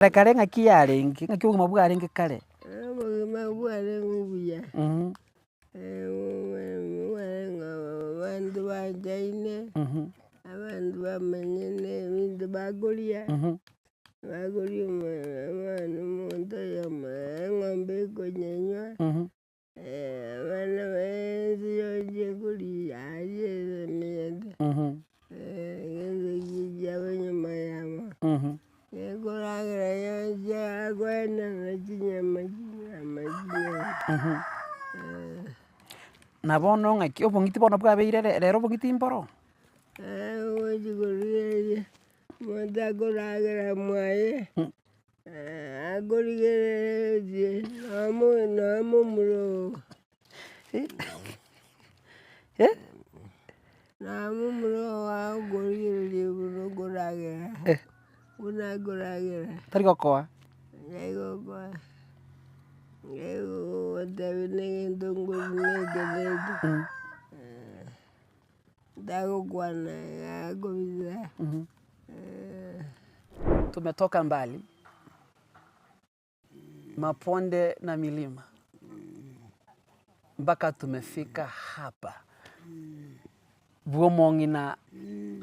Kare kare ng'aki yarenge, ng'aki obogima bwarenge kare? Obogima bwarenge obuya, bwarenge abanto banchaine, abanto bamenyene ebinto bakoria, bakoria omo- omonto oyomo eng'ombe ekonyenywa, abana ba ense yonsi ekoria aria emenyete, egento kiabo nyuma yabo, ekoragera yonsi akoenana chinyama chinyama chinyama. Na bono ng'aki obong'iti bono bwabeire re rero obong'iti mboro? Ogochi korigereria, omonto akoragera mwaye. Akorigereretie nomo momura oo, nomomura oo agokorigereria buna okoragera, buna akoragera. Tari gokoa? Tari gokoa, egogotebia na egento nkoria na eke na eke, tagokwana akobisa. Tumetoka mbali, mabonde na milima, mpaka tumefika hapa, bw'omong'ina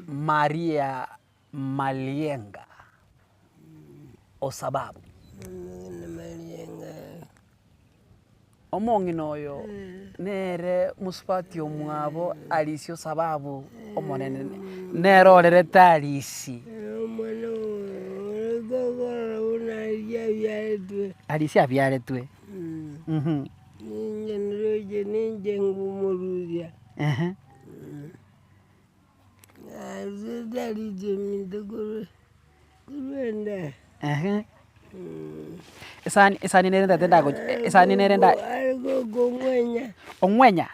Maria Malienga osababu. Omong'ina oyo nere mosubati omwabo Arisi osababu omonene, nere orerete Arisi. Arisi abiaretwe. Ehe. Ehe. Esani esani nere ntagete ndagochi esani nere nda Ong'wenya?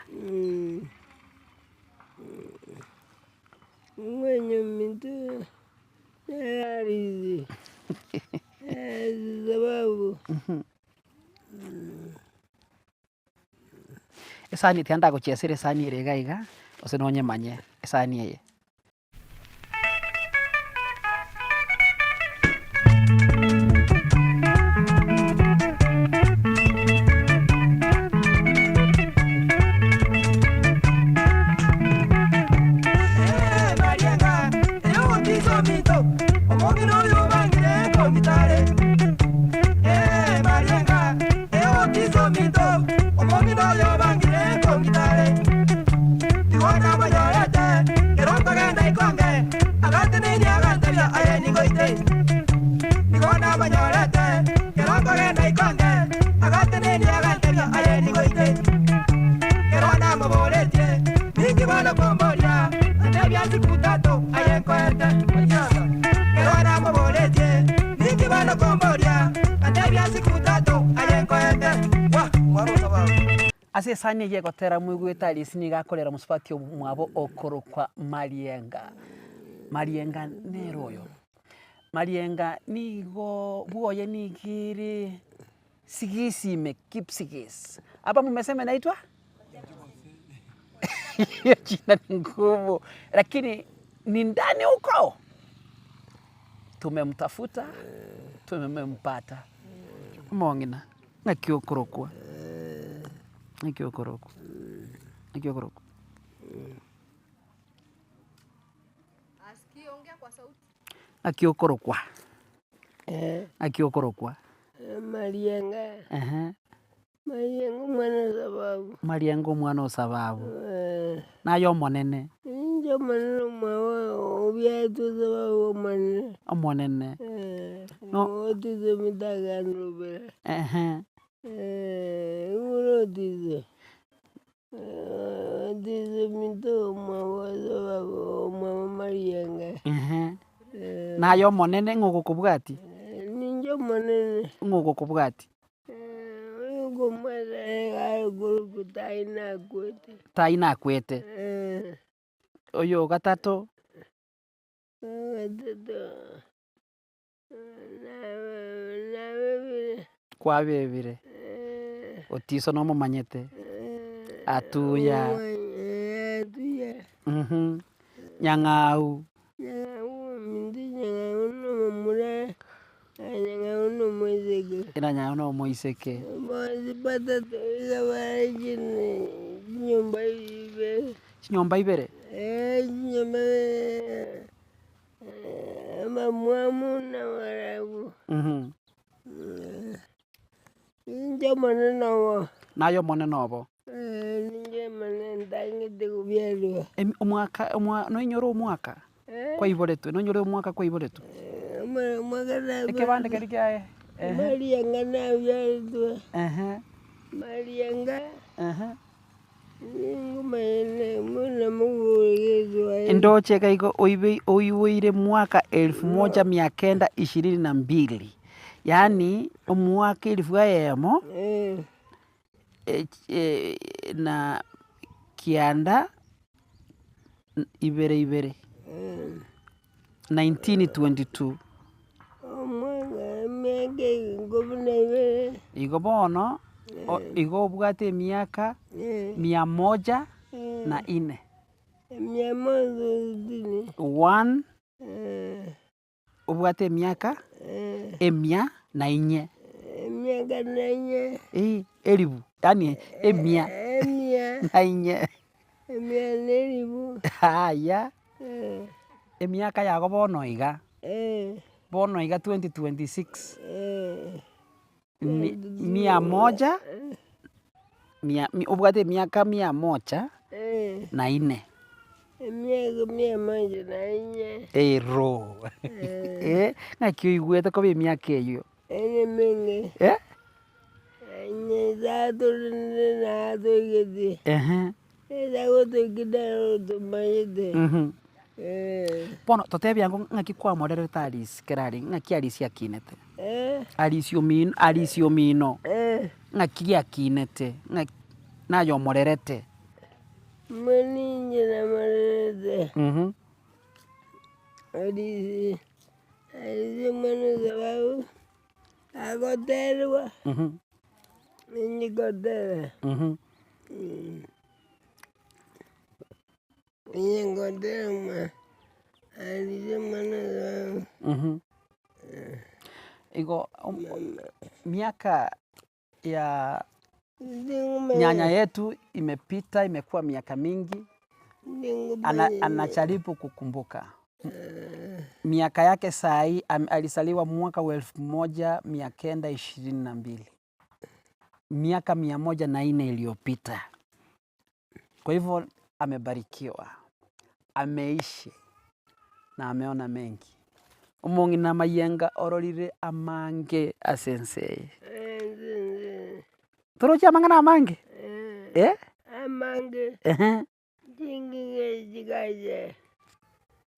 Esani tiga ndagochesera esani ere iga iga, gose nonyemanye esani eye. Ase esani eyio egotera moigwete Alice nigo akorera mosubati omwabo okorokwa Marienga. Marienga nere oyo. Marienga nigo bwoye nigo ere sigisi ime kipsigis. Aba mumesema inaitwa? Hiyo jina ni ngumu lakini ni ndani huko. Tumemtafuta, tumempata. Omong'ina, ng'aki okorokwa? Ng'aki okorokwa? Ng'aki okorokwa? Ng'aki okorokwa? Ng'aki okorokwa? Marienga. Ehe. Marienga omwana o sababu. Marienga omwana o sababu. Naye omonene. Ninche omonene omwabo obiaretwe sababu omonene. Omonene. No. Otiso mitaganrobera. Ehe. Igoro otiso. Otiso minto omwabo sababu omwabo Marienga. Ehe. Naye omonene ng'o ogokobwatia? Ninche omonene. Ng'o ogokobwatia? Tai nakwete. Oyo ogatato. Kwabebire. Otiso nomomanyete. Atuya. Nyang'au. Nyayo na omoiseke. Na Nyayo na omoiseke. Bonsi batato iga bare chinyomba ibere. Chinyomba ibere? Ee, chinyomba ibere, abamwamu na abarabu. Ninche omonene obo. Naye omonene obo. Ee, ninche omonene ntangete kobiarwa. Emi- omwaka omwa noinyore omwaka kwaiboretwe, noinyore omwaka kwaiboretwe? Omwaka naiboretwe. Ekebande keria kiaye ehe. Marianga nabiaretwe. Ehe. Marianga. Ehe. Ningomanyete buna mogoegetwa. Ndoche iga igo oibe oiboire mwaka elfu moja mia kenda ishirini na mbili, yaani omwaka elifu eyemo na kianda ibere ibere, 1922. Omwaka emiaka ikomi na ibere. Igo bono, igo obwate emiaka mia moja na ine. Mia moja sitini. One, obwate emiaka emia na inye. Emiaka na inye. Eh, eribu, yaani emia Emia. na inye. Emia na eribu. Yaya, emiaka yago bono iga, bono iga 2026, mia moja, mia obwate emiaka mia moja na ine. Emiaka mia moja na inye. Ero, eh, ng'aki oigwete koba emiaka eywo? Ere emenge. Eh? Nyasaye atorendire na atoigetie. Ehe. Nyasaye gotoikia nere otomanyete. Bono totebie ango ng'aki kwamorerete Alice kera arenge, ng'aki Alice akinete? Alice omino, Alice omino, ng'aki giakinete, ng'aki naye omorerete? Mbwenu inche namorerete Alice, Alice omwana o sababu agoterwa, ninye ngotera. Ninye ngotera Alice omwana o sababu. Igo miaka ya nyanya yetu imepita, imekuwa miaka mingi, ana, anajaribu kukumbuka miaka yake saa hii. Alizaliwa mwaka wa 1922, miaka 104 iliyopita. Kwa hivyo amebarikiwa, ameishi na ameona mengi. Omong'ina Mayenga ororire amange ase ense eye. Torochi amang'ana amange? Eh? Amange. Ehe. Chingige chikacha,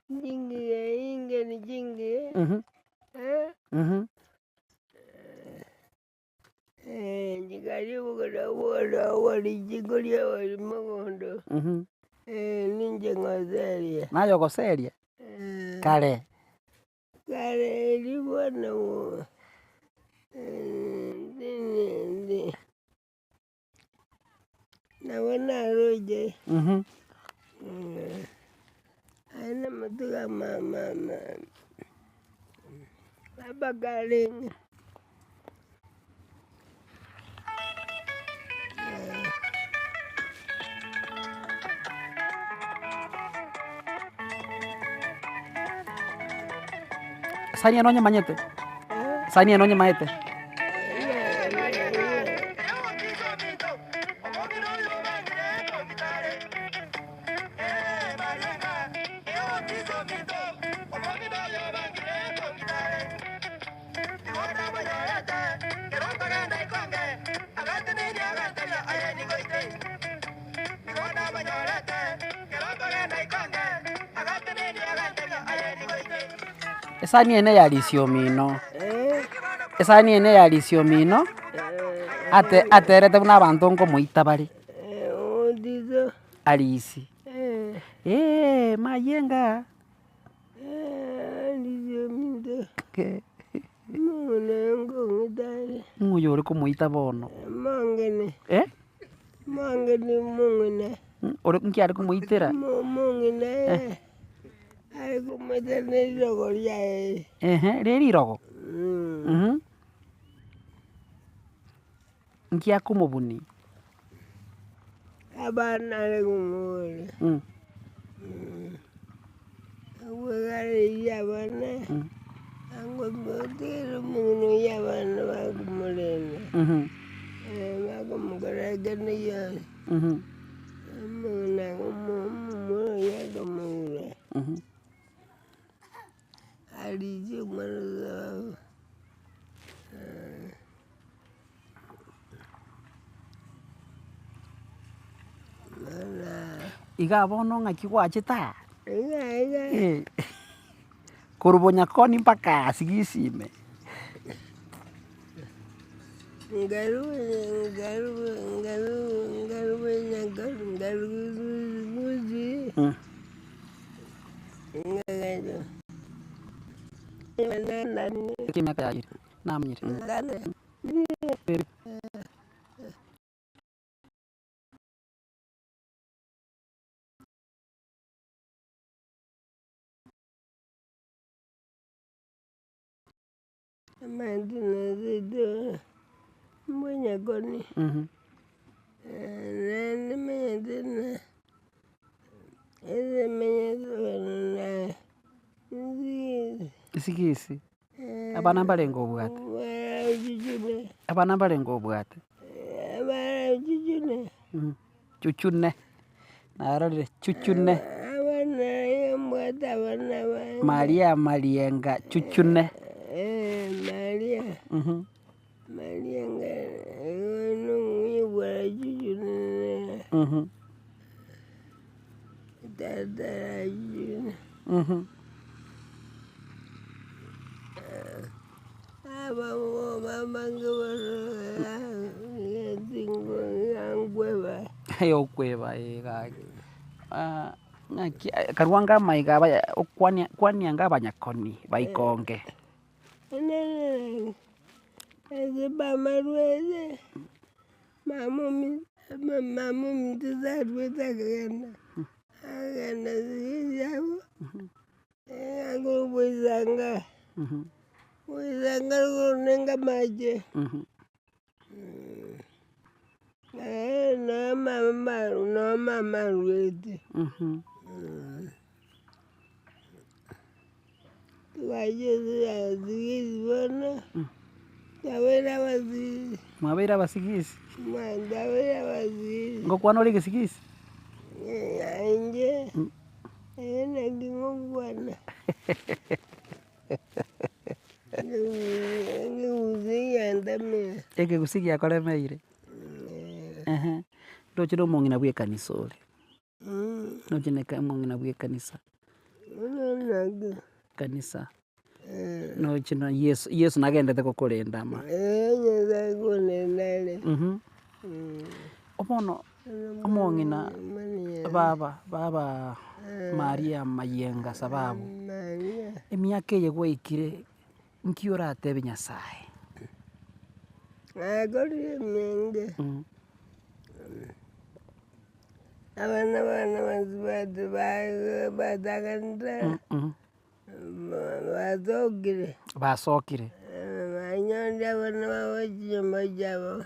chingige inge ni chingige. Chikaribu kora richiko ria ori mogondo. Ninche ngoseria. Naye ogoseria? Kare. Kare erio bono nabo naroche. Aye namatuko abakarenge. Esani eye nonyemanyete? Esani eye nonyemaete? Esani eye neya Alice omino, esani eye neya Alice omino, ate aterete buna abanto nkomoita bare. Alice, eeh mayenga. Ng'o oyo ore komoita bono? Eh? Ore nki are komoitera? Ehe, ririrogo? Nki akomobuni? Abana are komoboria. Agwegareirie abana, angotigere omong'ina oyio abana bakomorenda, bakomokora kende gionsi. Omong'ina omomura oyio akamogura, arigie omwana obo. Iga bono ng'aki gwachete aa? Korwa bonyakoni mpaka sigisi ime. Emiaka yaye namanyire. Amache naseito mbonyakoni, naende menyete na ase menyete bono na Esigisi. Abana mbarenge obwate? Abana mbarenge obwate? Chuchune, narorire chuchune. Maria Marienga chuchune. Aye okweba ee gaki, ng'aki karwa anga amaiga abaya okwania kwania anga abanyakoni baikonge. Mama ominto mama ominto tarwete akagenda, akagenda risabu, boisanga, boisanga rogoro nenge amache, noo mama noo mama arwete. Twachiire bono, twabeire abasigisi. Mwabeire abasigisi? Twabeire abasigisi. Ngokwana ore egesigisi? Inche, ee naki ngokwana. Ekegusii giantamire. Ekegusii giakoremeire? Ehe, ndoche na omong'ina bwa ekanisa ore. Noche na omong'ina bwa ekanisa. Kanisa, noche na Yeso, Yeso nagenderete gokorenda ama. Bono omong'ina baba baba Maria Mayenga sababu, emiaka eye gwaikire nki oratebie Nyasaye? Nakorire emenge. Abana bane bonsi bati bataganete, basokire. Basokire. Banyonde abana babo chinyomba chiabo,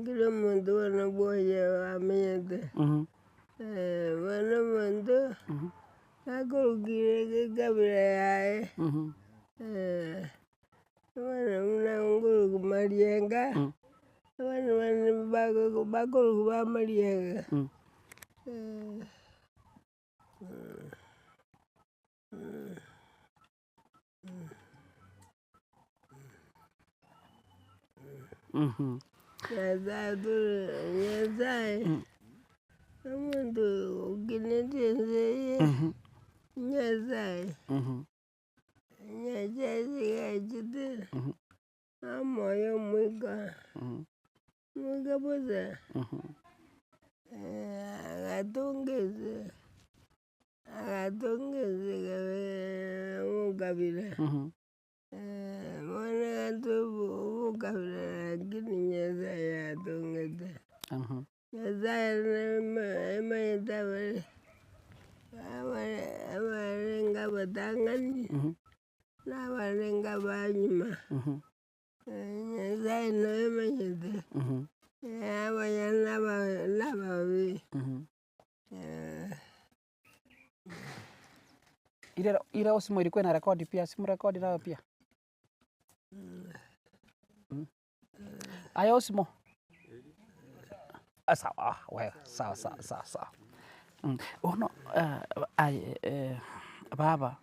kera omonto bono bwoye bamenyete. Bono omonto, akorokire ekabira yaye, Bono buna nkorokwa Marienga, abana bane bakorokwa ba Marienga. Nyasaye tore Nyasaye, omonto okinete ense eye, Nyasaye. Nyasaye nigo achete amoe omoika, omoika bosa, agatonga ense, agatonga ense obokabira, bono egento obokabira lakini Nyasaye atongete. Nyasaye namanyete abare abarenge abatang'ani, na abarenge abanyuma. Nyasaye noyo omanyete, abaya na aba- na ababe. Ile ile osimo ilikuwa ina rekodi pia, simu rekodi nayo pia. Aye osimo. Ah, sawa, ah, we, sawa sawa sawa sawa. Bono aye baba,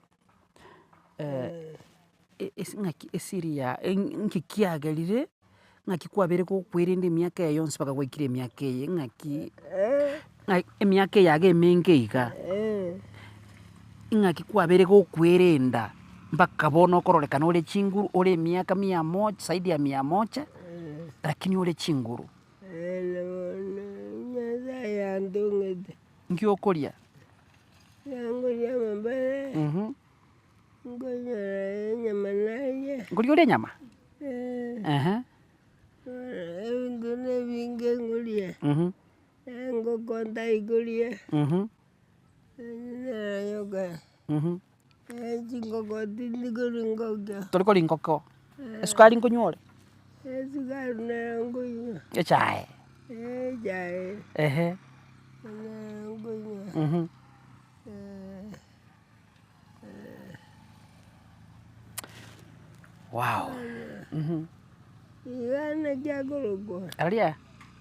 ase ng'aki esiri ya nki kiagerire, ng'aki kwabeire gokwerenda emiaka eye yonsi mpaka gwaikire emiaka eye ng'aki, ng'a emiaka eye iga emenge iga, ng'aki kwabeire gokwerenda mpaka bono okororekana ore chinguru ore emiaka mia moja zaidi ya mia moja, lakini ore chinguru. Nyasaye yantong'ete. Nki okoria? Nkoria amabere, nkonyora enyama naria. Nkoria ore enyama? Ehe. Ebinto na ebinge nkoria, engoko ntari koria, nayoka, chingoko tindi koria ngoko. Tori koria ngoko? Esukari nkonywa ore? Esukari nero nkonywa. Echae? Echae. Ehe. Nero nkonywa. Wow! Iga naki akorokwa? Aria?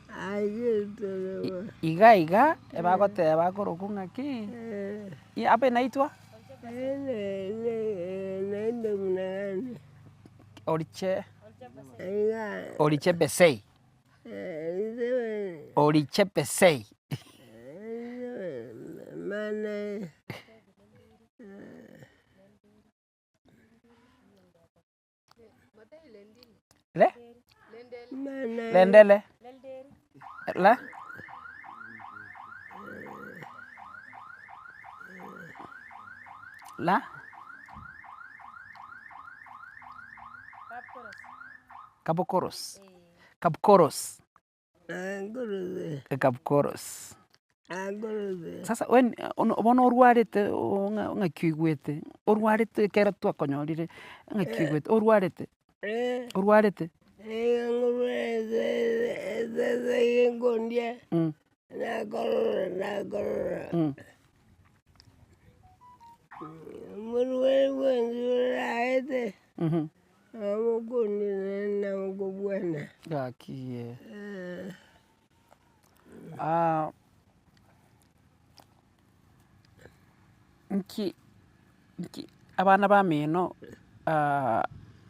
Aye torobwa. Iga iga, ebagoteba akorokwa ng'aki, hapa inaitwa? Naende buna gani? Oriche, Iga. Oriche Besei. Oriche Besei. Mana. Le? Lendele. La? La? Kabukoros. Kapkoros. Kapkoros. Sasa we bono orwarete ng'a ng'aki oigwete, orwarete ekero twakonyorire ng'aki oigwete, orwarete? Orwarete? Gaki eh. Nki nki abana bamino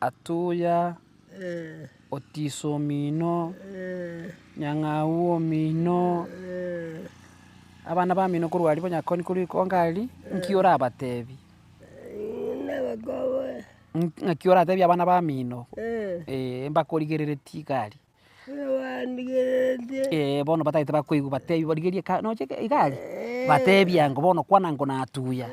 Atuya, Otiso omino, Nyang'au omino, abana bamino korwa aria banyakoni korwa ikongo aria, nki orabatebi? Ng'aki oratebie abana bamino, eh mbakorigereretie iga aria. Eh bono batagete bakoigwa batebi barigerie eka noche iga aria, batebie ango bono kwana ango natuya.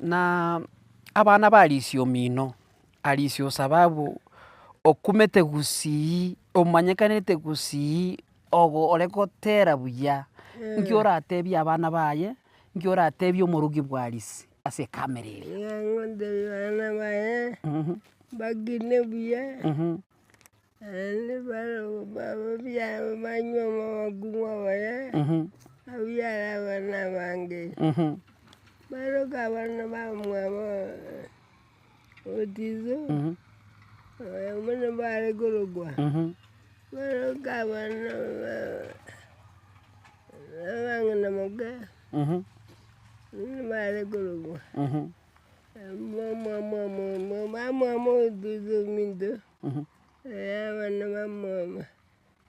Na abana ba Arisi omino. Arisi o sababu okumete gusii, omanyekanete gusii, ogo ore gotera buya, nki oratebie abana baye, nki oratebie omorugi bwa Arisi ase ekamera ere? Iga ngotebi abana baye, bakine buya, naende baro ba- banywe abakungu abaya, babiare abana abange. Baroke abana bamwabo Otiso, buna bare korokwa, baroke abana abang'ina moke, buna bare korokwa, bamwabo Otiso ominto, abana bamwabo,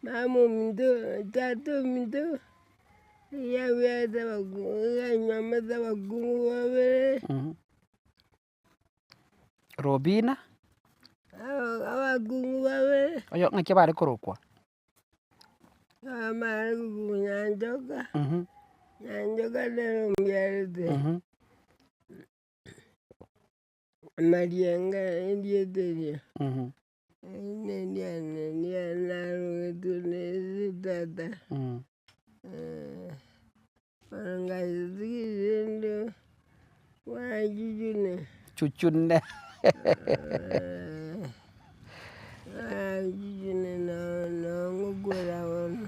mama ominto, tata ominto, yabiarete abakungu, yanywomete abakungu babere. Robina. Abakungu babere. Oyo ng'aki bare korokwa? Abamare korokwa Nyanchoka, Nyanchoka nere ombiarete. Marianga erieta erio, neriane narogetwe na ase tata, bono ngasokia rende buna chuchune. Chuchune. Chuchune noo ngokwera bono.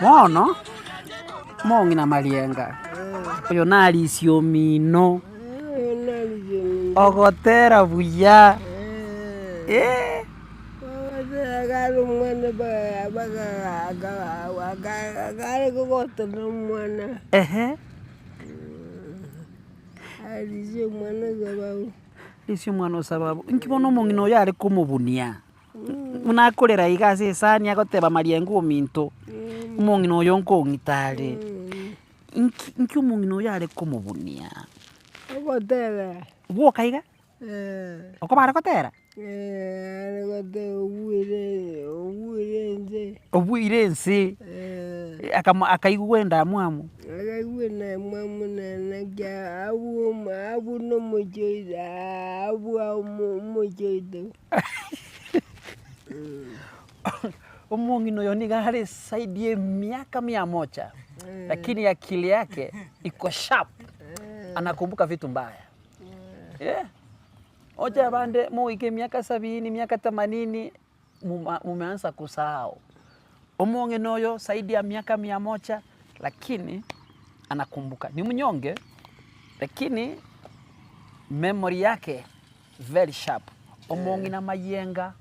Bono, omong'ina Marienga, oyo narisia omino, ogotera buya, eh. Ehe. Risia omwana o sababu, inki bono omong'ina oyo are komobunia? Buna akorera iga ase esani agoteba marienga ominto, omong'ina oyo nkong'ita are, inki inki omong'ina oyo are komobunia? Ogotera. Gwoka iga? Oko bare gotera? Are gotera obuire obuire ense. Obuire ense, akamo akaigwa endamwamu. Akaigwa endamwamu na naki abwo abwo na omochie oito abwo omochie oito. Omong'ina oyo nigo are zaidi ya emiaka mia moja, lakini akili yake iko sharp, anakumbuka vitu mbaya. Eh, oche abande mogoika emiaka sabini, emiaka themanini, muma mumeanza kusahau. Omong'ina oyo zaidi ya miaka mia moja, lakini anakumbuka. Ni mnyonge, lakini memory yake very sharp. Omong'ina Mayenga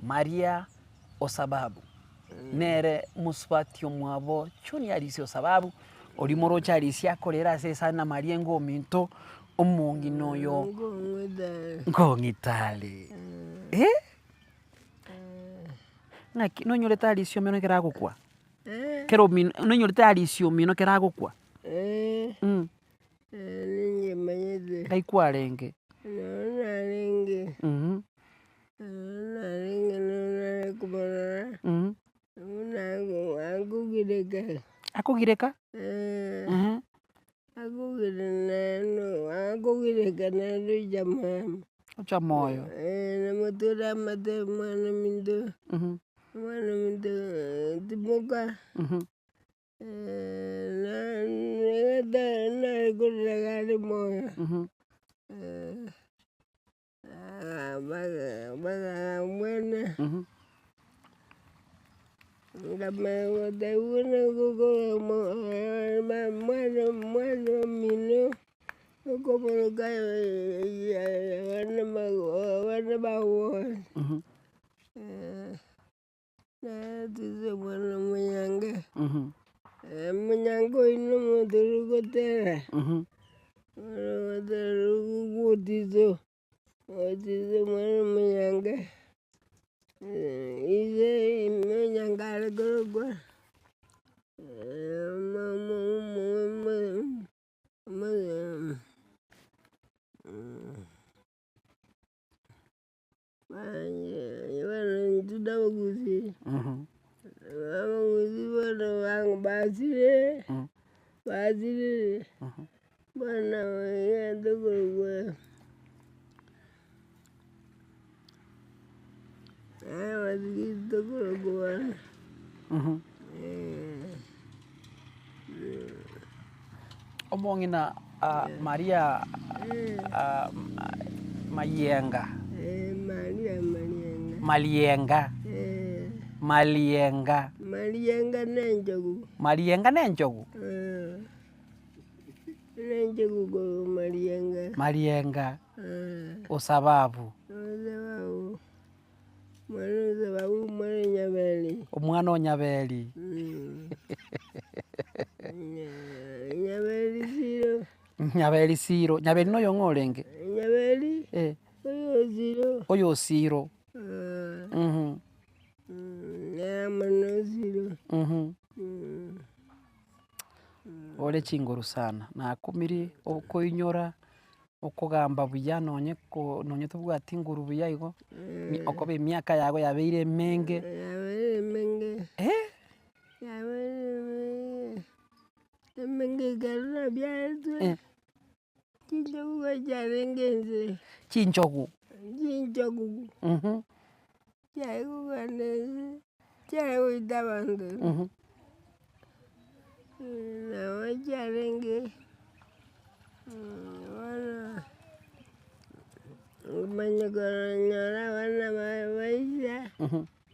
Maria Osababu, nere mosubati omwabo Junior Arisi Osababu, oria moroche Arisi akorera ase esani na Maria ominto, omong'ina oyo nkong'itare. Eh! Ng'aki nonyorete Arisi omino ekero agokwa? Kero omino nonyorete Arisi omino ekero agokwa? Ninchimanyete. Ngai kwarenge? Nonye narenge. Nonye narenge nonye komorora. Buna akogireka. Akogireka? Akogireka naende ocha moyo. Ocha moyo. Namotura amate omwana ominto, omwana ominto timoka. Nare are moyo. Bakamwena, nkamanya gotebigwa buna mwana omwana omino okomoroka abana bago Naratize omwana omonyange, omonyange oyio na omonto ore gotera, ore gotera ogotiso, ogotiso omwana omonyange, ise omonyange are korokwa Bono intwe na abagusii, abagusii bono basire, basirire, bono egento korokwa abagusii tokorokwa bono. Omong'ina Maria Mayienga. Maria Marienga. Marienga. Marienga. Marienga na enchogu. Marienga na enchogu? Na enchogu korwa Marienga. Marienga. Osababu. Osababu. Omwana o Sababu omwana o Nyaberi. Omwana o Nyaberi. Nyaberi Siro. Nyaberi Siro. Nyaberi noyo ng'o orenge? Nyaberi Eh. oyo o Siro. Oyo o Siro. Nere omwana o Siro. Ore chinguru sana, nakumirie okoinyora. Okogamba buya nonye ko nonye tobwati nguru buya igo, okoba emiaka yago yabeire emenge. Yabeire emenge. Eh! Yabeire emenge, emenge ekero nabiaretwe, Eh. chinchogu iga chiarenge inse. Chinchogu? Chinchogu. Chiare kogenda inse, chiare goita abanto. Nabo chiarenge bono nkamanya konyora abana ba- baisa,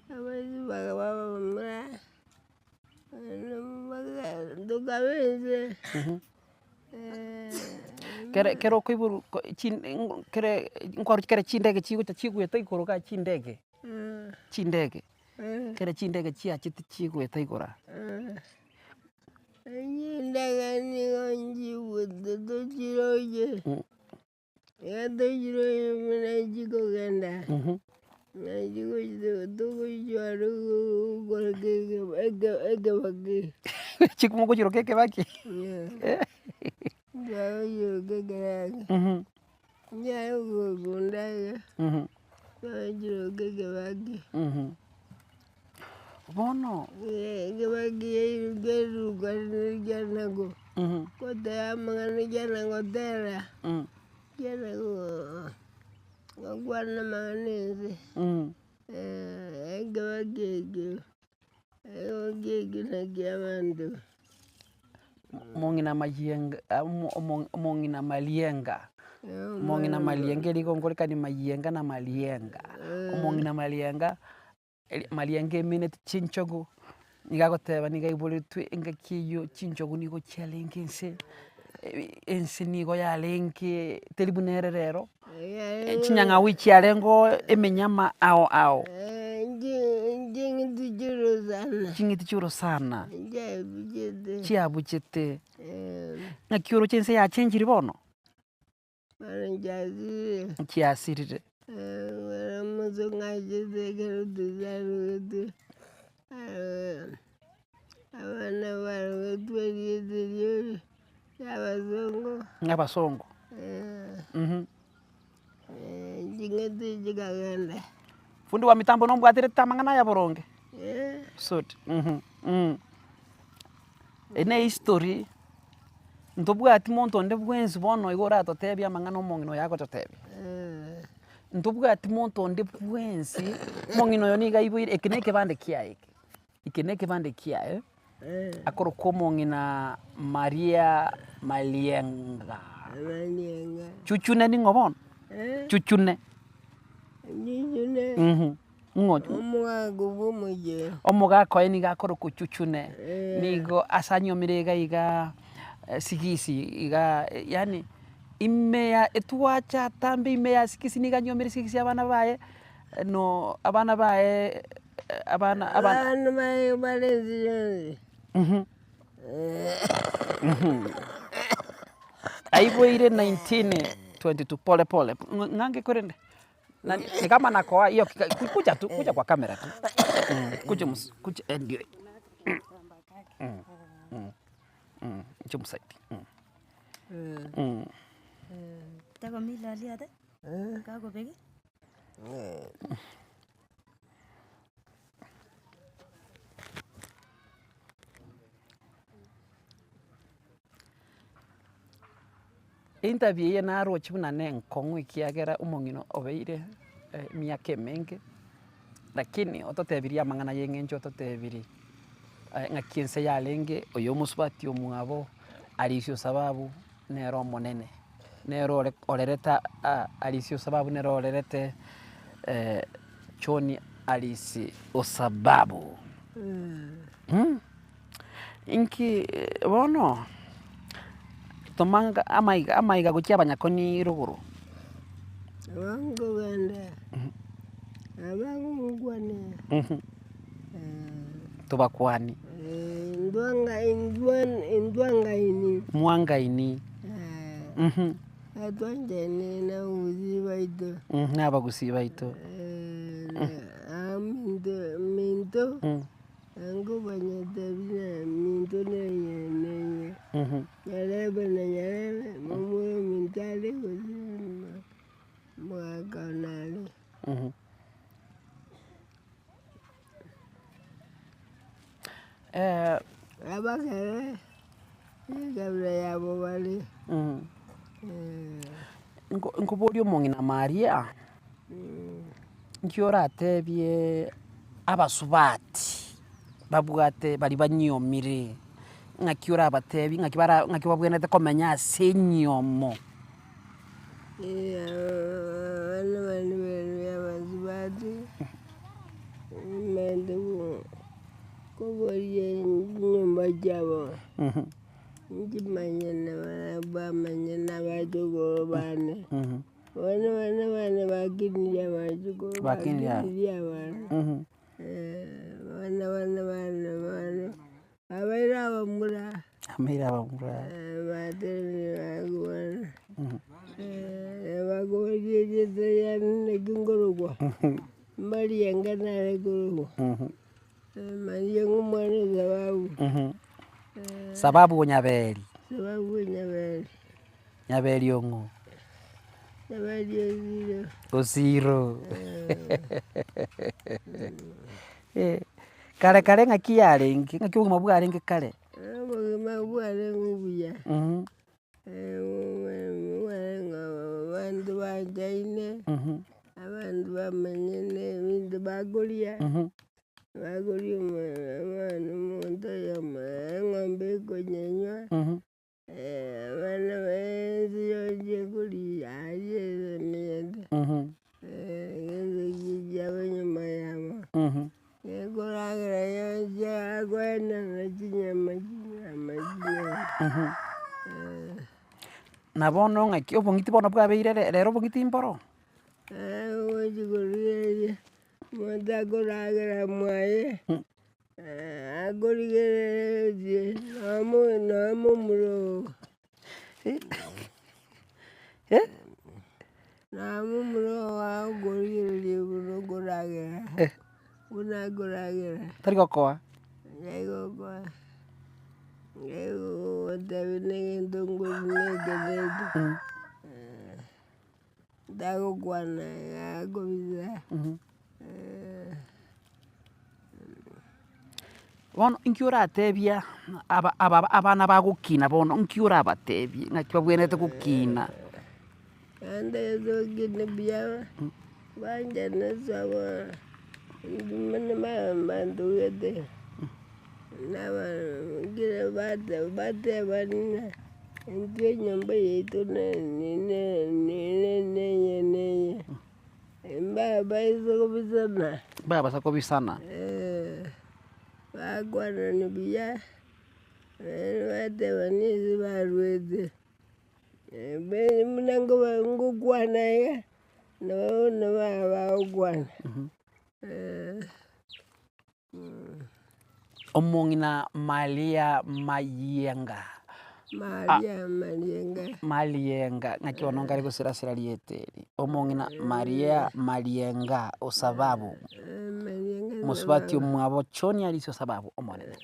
abaisia bakaba abamura, tokaba inse. Kere kero okoiborwa ko chin kere nkwarochi kere chindege chigocha chigwete igoro igaa chindege, chindege, kere chindege chiachete chigwete igoro aa. Chindege nigo nchigwete tochiroche, iga tochiroche buna chikogenda, na chigochi togochia koreka ekebaki. Mogochiroka ekebaki? Twagochiroka ekebaki, nchiare kogunda iga, twagochiroka ekebaki. Bono. Ekebaki keruka kiana goteba amang'ana kiana gotera, kiana gokwana amang'ana ense, ekebaki ekio, ekebaki ekio nakio abanto. Omong'ina Mayienga, omong'ina Marienga. Omong'ina Marienga erigo nkorekani Mayienga na Marienga, omong'ina Marienga, eri Marienga emineti chinchogu, nigo agoteba nigo aiboretwe engaki eywo chinchogu nigo chiarenge ense, ense nigo yarenge teri buna ere rero, chinyang'au chiarenge emenyama ao ao. Ching'iti chi'orosana. Ching'iti chi'orosana. Chiabuchete. Naki oroche ense yachenchiri bono? Bono nchiasirire. Nchiasirire. Bono omosongo achete ekero tosarogetwe, abana barogetwe erieta erio ria abasongo. Abasongo. Ching'iti chikagenda. Fundi wa mitambo nombwaterete amang'ana aya boronge? Sudi, Eye ne history, ntobwati monto onde bwensi bono igo oratotebie amang'ana omong'ina oyo agototebia. Ntobwati monto onde bwensi, omong'ina oyo nigo aiboire, eke na ekebande kiaye eke, eke na ekebande kiaye, akorokwa omong'ina Maria Marienga. Chuchune ning'o bono? Chuchune. Chuchune. Ng'o? Omogaka bwa omochie. Omogaka oye nigo akorokwa Chuchune, nigo ase anyomire iga igaa Sigisi igaa yaani ime ya etwacha atambe ime ya Sigisi nigo anyomire Sigisi abana baye, no abana baye abana abana. Abana baye bare ense yonsi. Aiboire 1922 pole pole, ng'ange korende. Na ni kama nakoa hiyo kuja tu kuja kwa kamera tu kuja mus kuja eh ndio inche omosaidie. Takomi loliot, kakobek. Interview eye naroche buna ne enkong'u ekiagera omong'ina obeire emiaka emenge, lakini ototebirie amang'ana ya eng'encho ototebirie ng'aki ense yarenge, oyo omosubati omwabo Alice Osababu nere omonene, nere ore orerete Alice Osababu nere orerete John Alice Osababu. Inki bono, toma amaiga amaiga gochia abanyakoni rogoro. Abankogenda, abangokwana, Tobakwanie. intwangaini. Mwangaini. Twanchaine na abagusii baito. Na abagusii baito. Aminto minto. Nkobanyete buna minto neye neye, nyarebe na nyarebe, momura ominto are gose omogaka one are. Abakere, ekabira yabo bare. Nkoborie omong'ina Maria, Inki oratebie abasubati babwate baria banyiomire, ng'aki orabatebie ng'aki bara ng'aki babwenerete komenya ase enyomo? Abana bane bari abasubati, nimanyete koboria chinyomba chiabo, nchimanyene bamanye na abachokoro bane. Bono abana bane bakinirie abachokoro, Bakinirie aba. bakinirie abana, bono abana bane bono, babeire abamura, Babeire abamura. batenenire bakwana, bakoboria erieta riane naki nkorokwa, mbarienge nare korokwa, marienge omwana o sababu. Sababu o Nyaberi. Sababu o Nyaberi. Nyaberi ong'o? Nyaberi Osiro. Osiro. Kare kare ng'aki yarenge? Ng'aki obogima bwarenge kare? Obogima bwarenge obuya, bwarenge abanto banchaine, abanto bamenyene ebinto bakoria, bakoria omonto oyomo eng'ombe ekonyenywa. Abana baye yonsi ekoria aria emenyete, egento ekio kiabo nyuma yabo, gekoragera yonsi akoenana chinyama chinyama chinyama. Na bono ng'aki obong'iti bono bwabeire re rero obong'iti mboro? Ogochi korigereria, omonto akoragera mwaye. Akorigereretie nomo nomo omura oo, nomo omura oo agokorigereria buna okoragera, buna akoragera. Tari gokoa? Tari gokoa, egogotebia na egento nkoria na eke na eke, tagokwana akobisa. Bono inki oratebia aba aba abana bagokina bono nki orabatebie ng'aki babwenerete gokina? Naende tokine buya, banchane ase abo bantugete, na kera batebani ng'a intwe enyomba yaito ne- ne- ne- neye neye. Mbabaisa kobisana. Mbabasa kobisana. Bakwanani buya, batebani ase barwete, buna ngokwana iga, nabo nabo bagokwana. Omong'ina Maria Mayienga. Maria Marienga. Marienga, ng'aki bono nkare gosira-sira rieta eri, omong'ina Maria Marienga osababu, Marienga mosubati omwabo John Arisi Osababu omonene.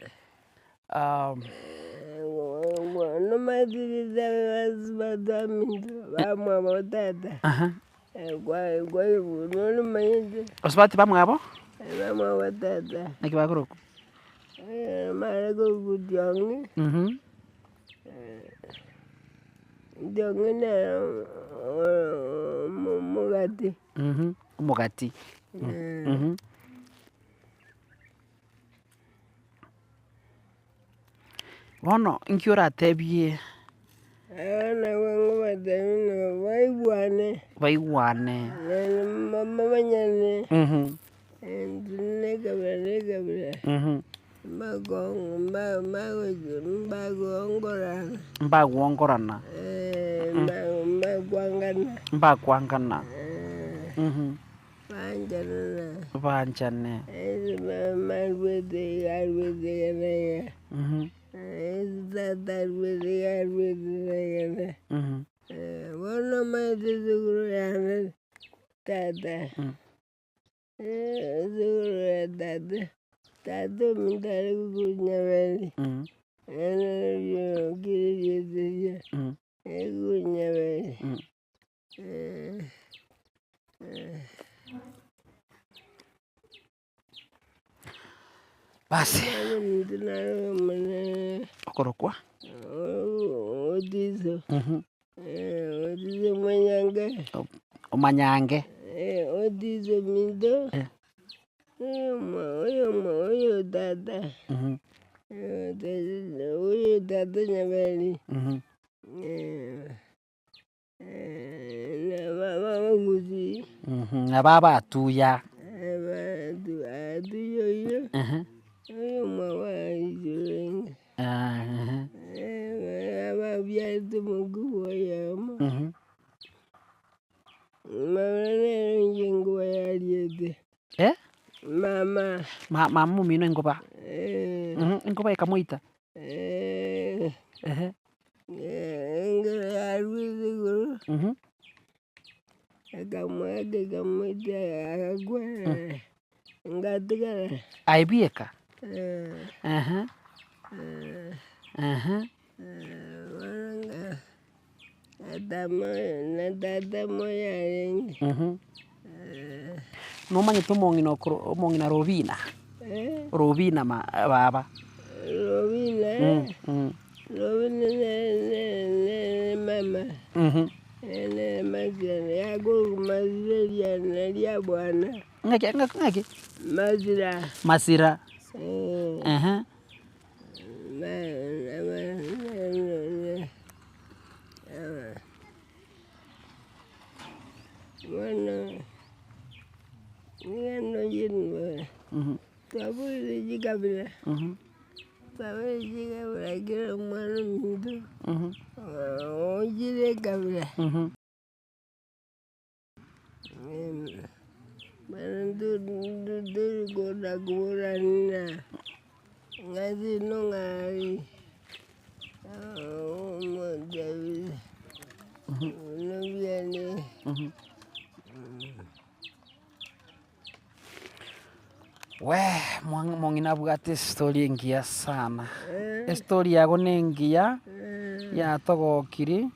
Nomanyete basubati baminto bamwabo tata. Nomanyete. Basubati bamwabo? Bamwabo tata. Naki bakorokwa? Mare korokwa Tiong'i, Tiong'i nere omogati. Omogati. Bono inki oratebie. Abana nkobatebia ng'a baigwane. Baigwane. Bamanyane, intwe na ekabira na ekabira, mbagoongorana. Mbagoongorana. Mbakwangana. Mbakwangana. Banchane. Banchane. Marwete iga arwete iga na iga, tata arwete iga arwete na iga na bono omanyete esukuru yane tata, esukuru ya tata, tata ominto are korwa Nyaberi, nere orokire erieta erio, korwa Nyaberi. Basi. Omwana ominto nare omonene. Okorokwa? Otiso. Otiso omonyange. Omanyange. Otiso ominto, oyo tata, oyo tata Nyaberi. Nabo abatuya. Mama omino enkoba, enkoba ekamoita. Ehe. Engero yarwete igoro, ekamoaka ekamoita agakwa, ngatigara. Aye bieka? Ehe. Ehe. Bono nga tata na tata moyo arenge. Nomanyete omong'ina okoro omong'ina Robina? Robina ma baba. Robina, Robina nere nere nere mama, nere masira yakorwa masira riana ria bwana. Ng'aki ng'aki ng'aki? Masira. Masira, ehe. Bono nigo noyinwe, twaborire chikabira, twaborire chikabira kera omwana ominto, oonchire ekabira. Bono ntori kona koborania ng'a seino ng'a aria, omotebirie buna biane. Wee omong'ina abwate estori engiya sana, estori yago na engiya, yatogokirie,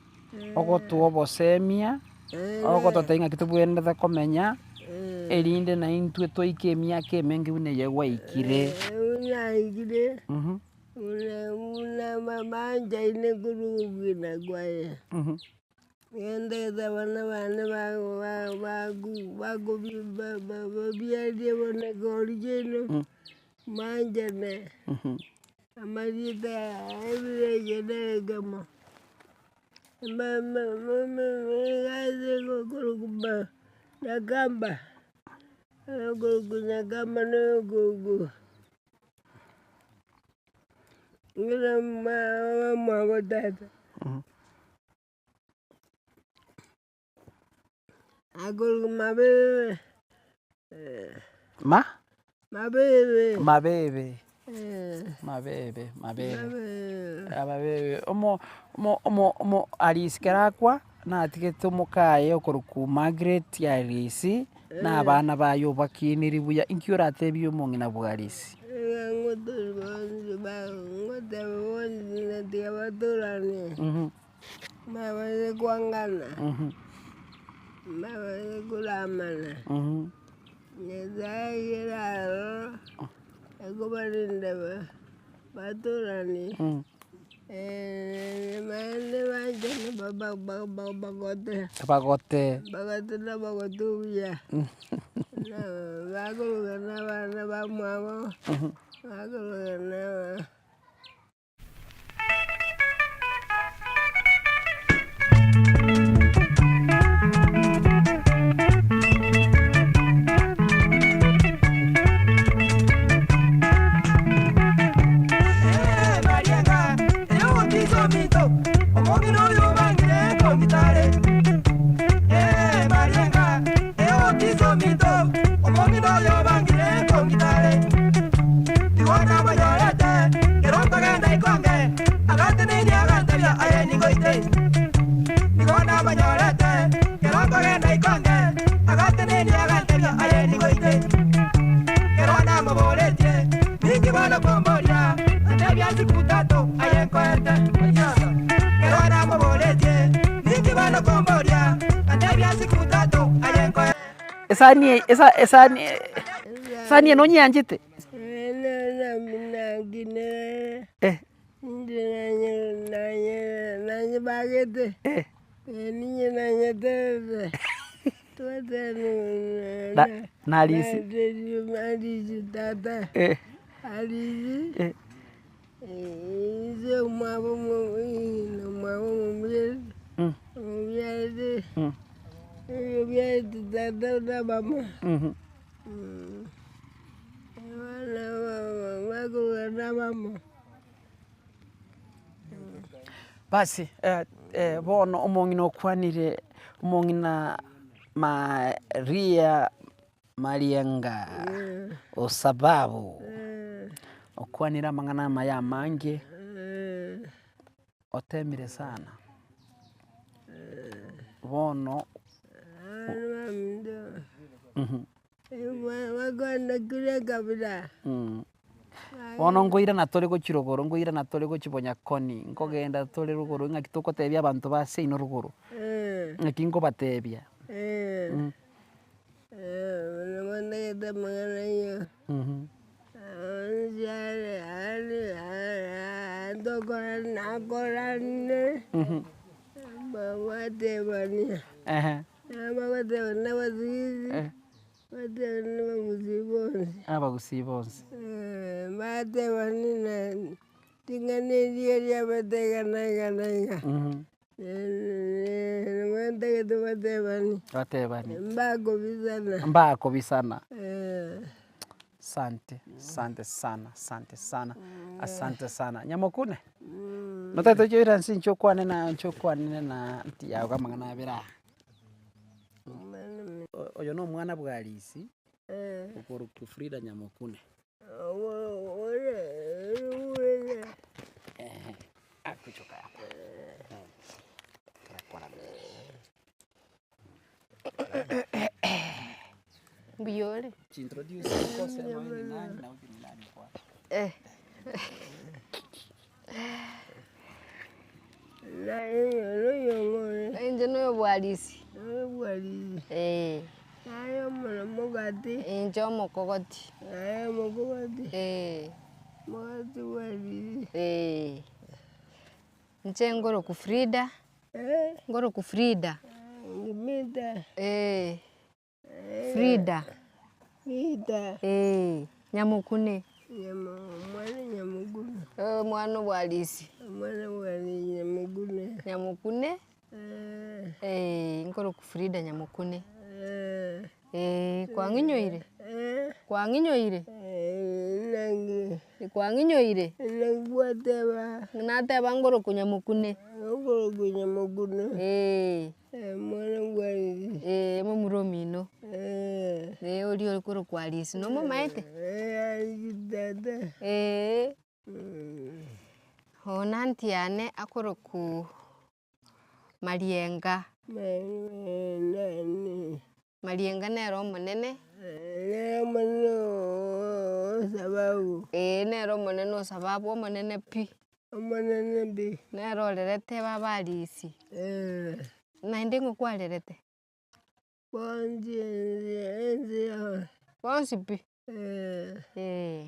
ogotoa obosemia, ogototebia ng'aki tobwenerete komenya, erinde naintwe toike emiaka emenge buna eye gwaikire. Buna buna buna banchaine korwa obogima bwaye. Ngendete abana bane babiarie bono ekegori kiaino, mwanchane, amarieta ebirecha nere ekemo, egasi ekorokwa Nyakamba, oyokorokwa Nyakamba na oyokorokwa bamwabo tata. Akorokwa Mabebe, Ma? Mabebe. Mabebe, Mabebe, Mabebe, Mabebe, omo omo omo omo Alice kera akwa, natigete omokaye okorokwa Margaret Alice, na abana baye obakiniri buya, inki oratebie omong'ina bwa Alice? Iga ngotoria bonsi ba ngoteba bonsi na tiga batorane. Mbabase kwangana, mbabase koramana, Nyasaye ekero aroro, akobarenda batorane, naende banchane bagote, Bagote. Bagote na obogotu obuya, na bakorogana abana bamwabo, bakorogana. Esani eye esa esani esani eye nonyianchete? Na Alice. Basi bono omong'ina okwanire, omong'ina Maria Marienga osababu, okwanire amang'ana amaya amange, otemire sana, bono. Bono nkoirana tore gochia rogoro, nkoirana tore gochia bonyakoni, nkogenda tore rogoro ng'aki togotebia abanto ba seino rogoro, ng'aki nkobatebia. Abagusii bonsi. Batebania ring'ana erio riabete iga na iga na iga. Ntagete batebani. Batebani. Mbakobisana. Mbakobisana. Asante, asante sana, asante sana, asante sana. Nyamokune, notagete oche oiranse inche okwane na inche okwane na nti yago amang'ana abere aa. Oyo na omwana bwa Arisi, okorokwa Frida Nyamokune. Ehe, akuchoka hapa. Mbuya ore? Chintroduce kose wewe ni nani na huyu ni nani kwako. Eh. Inche noyo bwarisi. Eh. Inche omokogoti. Eh. Eh. Inche ngoroku Frida, ngoroku Frida. Eh. Frida. Eh, Nyamokune. Omwana obwarisi. Nyamokune, eh, nkoroku Frida Nyamokune. Eh, kwang'inyoire? Kwang'inyoire? Kwang'inyoire? Nateba ngoroku Nyamokune. Eh. Eh, momura omino. Eh, oria okorokwa Arisi nomomaete? Eh. Oyo na aunty yane akorokwa Marienga. Marienga nere omonene. Eeh nere omonene o sababu omonene pi. Nere orerete baba Arisi. Naende ng'o kwarerete? Bonsi pi? Eh.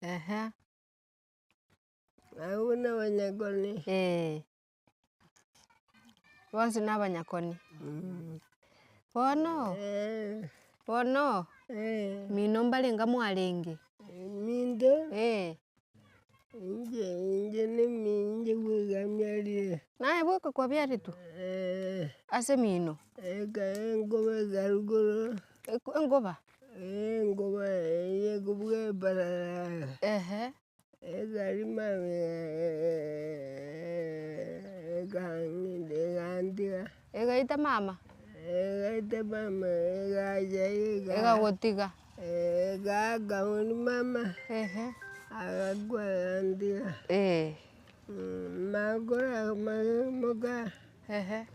Ehe. Eh. Bonsi na abanyakoni. Bono, bono, mino mbarenge mwarenge? Eh. Naye bweka kwabiaretwe? Ase emino? Engoba? Ehe. Egaita mama? Egagotiga? Ehe. Eh. Ehe.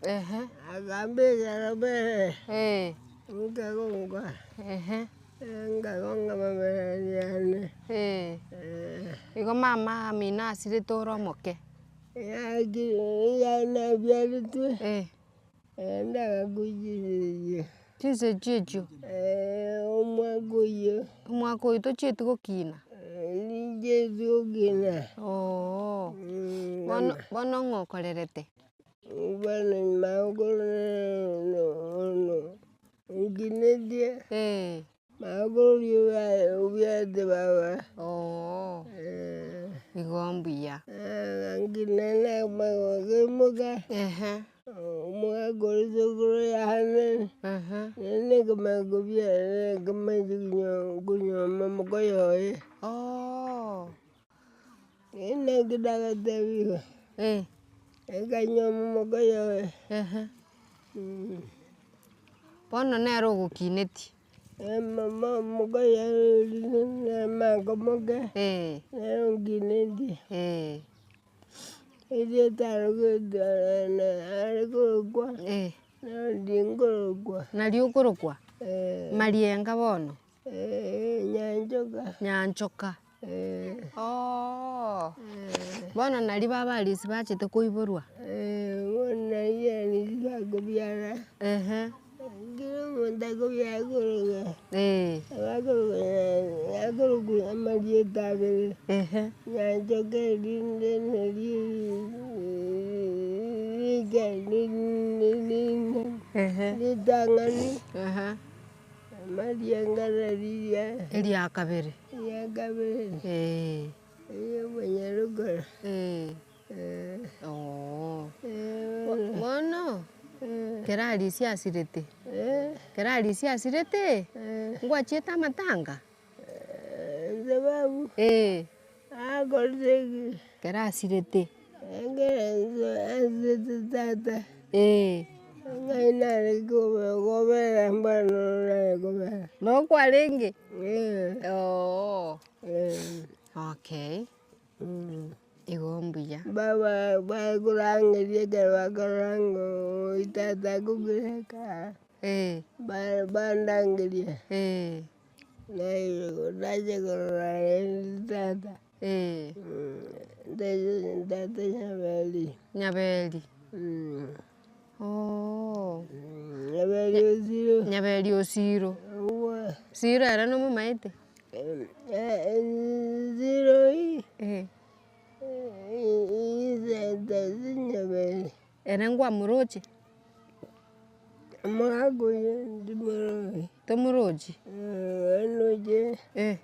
Ehe. Eh. Ehe. Eh. Igo mama amino asirete ore omoke? Eh. Chinsa echio echio? Omwaka oyio tochieti gokina? Ooh, bono bono ng'o okorerete? Eh. Ooh, igo mbuya. Ehe. Ehe. Ooh. Eh. Ehe. Bono nere ogokinetie. Eh. Eh. Eh. Nario okorokwa? Marienga bono? Nyanchoka. Ooh, bono naria baba Arisi bachete koiborwa? Ehe. Eh. Ehe. Rike ritang'ani, amarianga nariria Eria kabere. Eria kabere. Eeh. Eria omonyarugoro. Eeh. Oo. Bono, kera arisia asirete, kera arisia asirete, ngwachiete amatanga? Sababu. Eeh. Akorire ki? Kera asirete. Ekero asirete tata. Eeh. Ng'ai nare kobera mbano nare kobera. Noo kwarenge? Eeh. Oo. Okay. Igo mbuya. Baba bakorangeria ekero bakorora ng'a oyo tata akogwera kaa, Eh. bandangeria. Eh. Nache korora rende tata. Eh. Tata Nyaberi. Nyaberi. Oo. Nyaberi Osiro. Nyaberi Osiro. Siro ere nomomaete? Siro Eh. ii Nyaberi. Ere ngwamoroche? Omogaka oyo ndimoroche. Tomorochi? Anoche. Eh.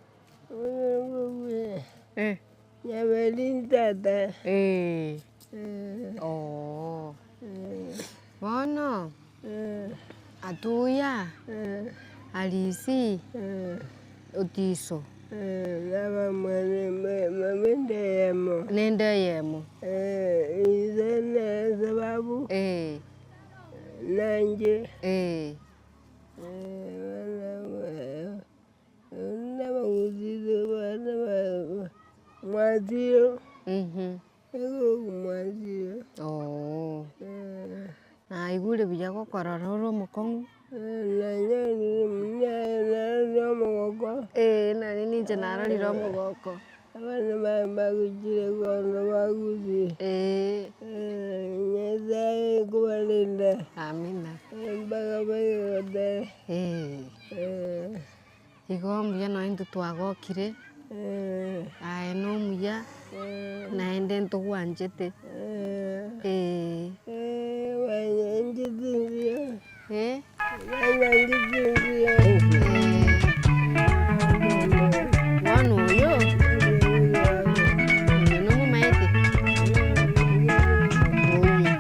Eh. Nyaberi tata. Eh. Oo. Bono, Atuya, Arisi, Otiso. Nende eyemo. Nende eyemo. Ise ne sababu. Eh. Nanche. Eh. Mwasiro. Mhm. Mwasiro. Oo. Naigure buya gokorora ore omokong'u. Nanyorire narorire omogoko. Ee, nonye ninche narorire omogoko. Abana bagochire bono bagusire. Ee. Nyasaye kobarenda. Amina. Mpaka baigotera. Ee. Igo mbuya nonye intwe twagokire, aye na omuya, naende ntogwanchete, ee. Banyanchete buya. Eh. Banyanchete buya. Bono oyo, oyo nomomaete? Oyo.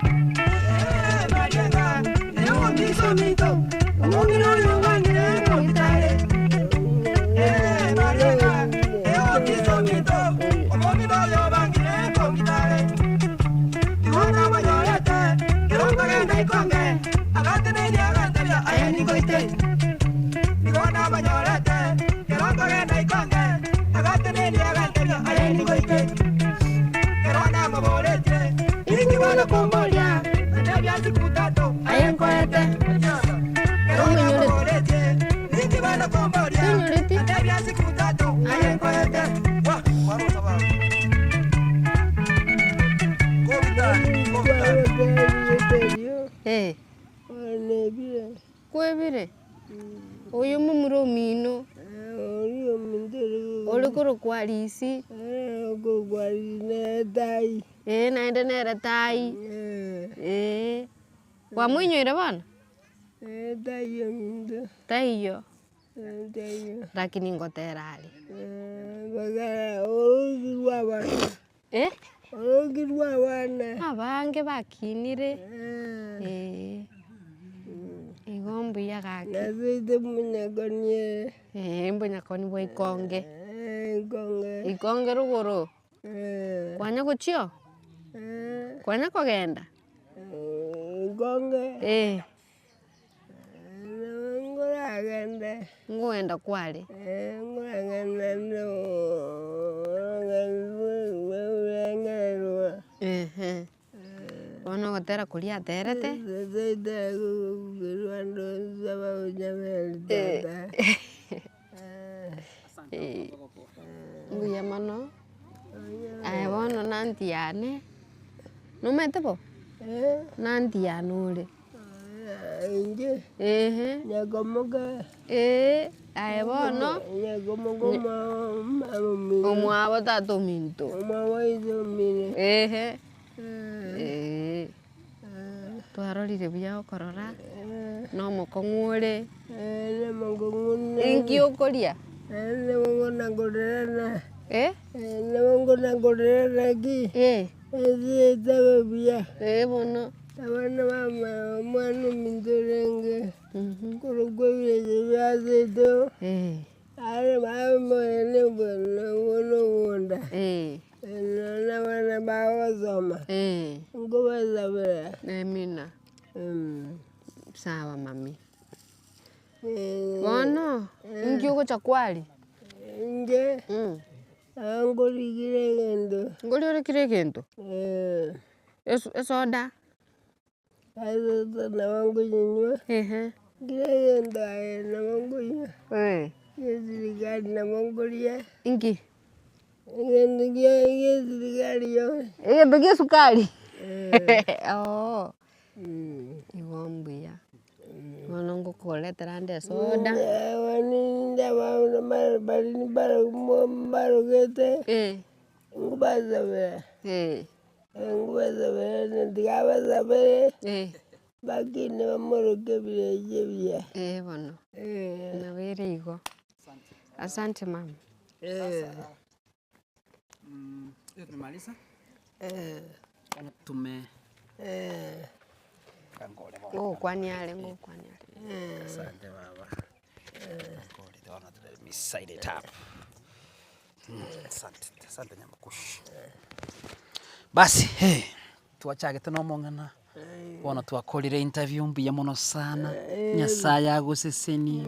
Tonyoreti? Eh. Kwebire? Oyo momura omino, ore korokwa Arisi, eh naende nere tai, eh. Kwamoinyoire bono? Taiyo, lakini ngotera are. Eh? Abange bakinire, eh, igo mbuya gaki. Eeh mbonyakoni bwa ikonge. Ikonge rogoro, kwanya gochia oo? Kwanya kogenda? Eh. Nkogenda kware. Ehe. Bono ogotera koria aterete. Mbuya mono, aye bono na aunty yane, nomanyete bo? Na aunty yane ore. Inche Ehe. nyakomoka. Eeh, aye bono. Nyakomoka omwabo mama omino. Omwabo tata ominto. Omwabo iso omino. Ehe, eeh. Twarorire buya okorora, na omokong'u ore. Na omokong'u nere. Inki okoria? Nabo ngona nkorera Eh? Nabo ngona nkorera naki, ense etabe buya. Eh bono. Abana ba omwana ominto orenge, korokwa ebirecha bia seito, are omonda. Nonya abana bagosoma, nkobasabera. Amina. Sawa mami. Bono, inki ogocha kwaria? Inche, nabo nkorikire egento. Nkori ore kera egento? Esoda? Esoda nabo nkonyenywa, kera egento aye nabo nkonywa, esirikari nabo nkoria. Inki? Egento kia esirikari yonsi. Egento kia esukari? Oo. Igo mbuya. Bono ngokoretera ande esoda. Mbarogete, nkobasabera, nkobasabera tiga abasabere, bakine bamoroke ebirecha ebiya. Eh bono, nabo ere igo. Asante mama. Tume Ngokwania are ngokwania are. Asante baba. Let me side it up. Asante, asante nyamokushi. Basi, hey, twachagete na omong'ina, bono twakorire interview mbuya mono sana, Nyasaye agosesenie,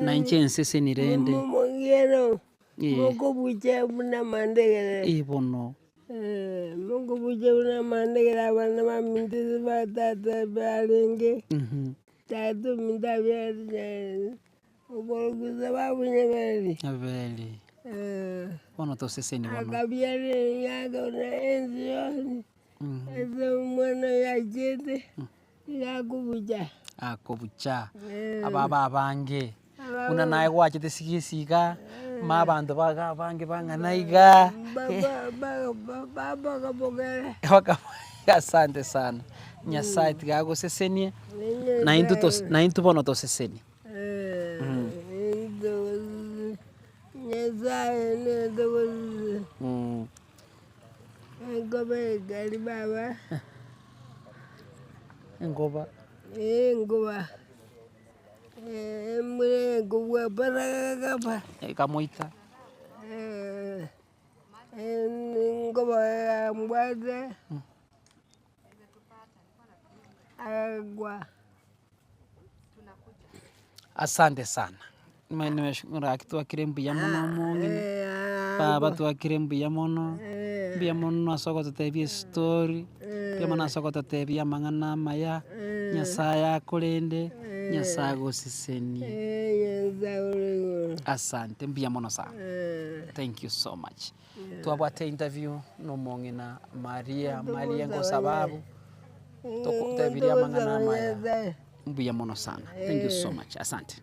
na inche nseseni rende. Mokobucha buna amandegere. Eh bono. Mokobucha buna amandegere abana baminto ase ba tata barenge, tata ominto abiarete okorokwa sababu nyaberi. Nyaberi. Bono toseseni bono. Akabiara emiaka buna ense yonsi, ase omwana oyo achete. Iga akobucha. Akobucha, ababa abange, buna naye gwachete sigisi iga, ma abanto baga abange bang'ana iga. Asante sana, Nyasaye tiga agosesenie, naintwe tos naintwe bono tosesenie. Nyasaye nere Enkoba ekari baba. Enkoba. Enkoba. Embura ekobua paragagapa. Ekamoita. Enkoba yambwate, agakwa. Asante sana, gaki twakire mbuya mono omong'ina, baba twakire mbuya mono, mbuya mono ase ogototebia estory, mbuya mono ase ogototebia amang'ana amaya, Nyasaye akorende, Nyasaye agosesenie. Asante, mbuya mono sana, thank you so much. Twabwate interview na omong'ina Maria, Maria ngosababu, tokotebirie amang'ana amaya. Mbuya mono sana, thank you so much, asante.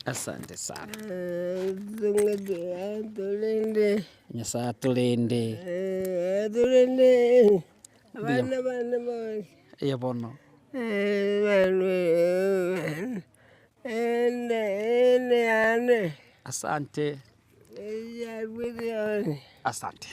Asante sana. Nyasaye atorende. Mbuya. Eeh bono. Asante. Asante.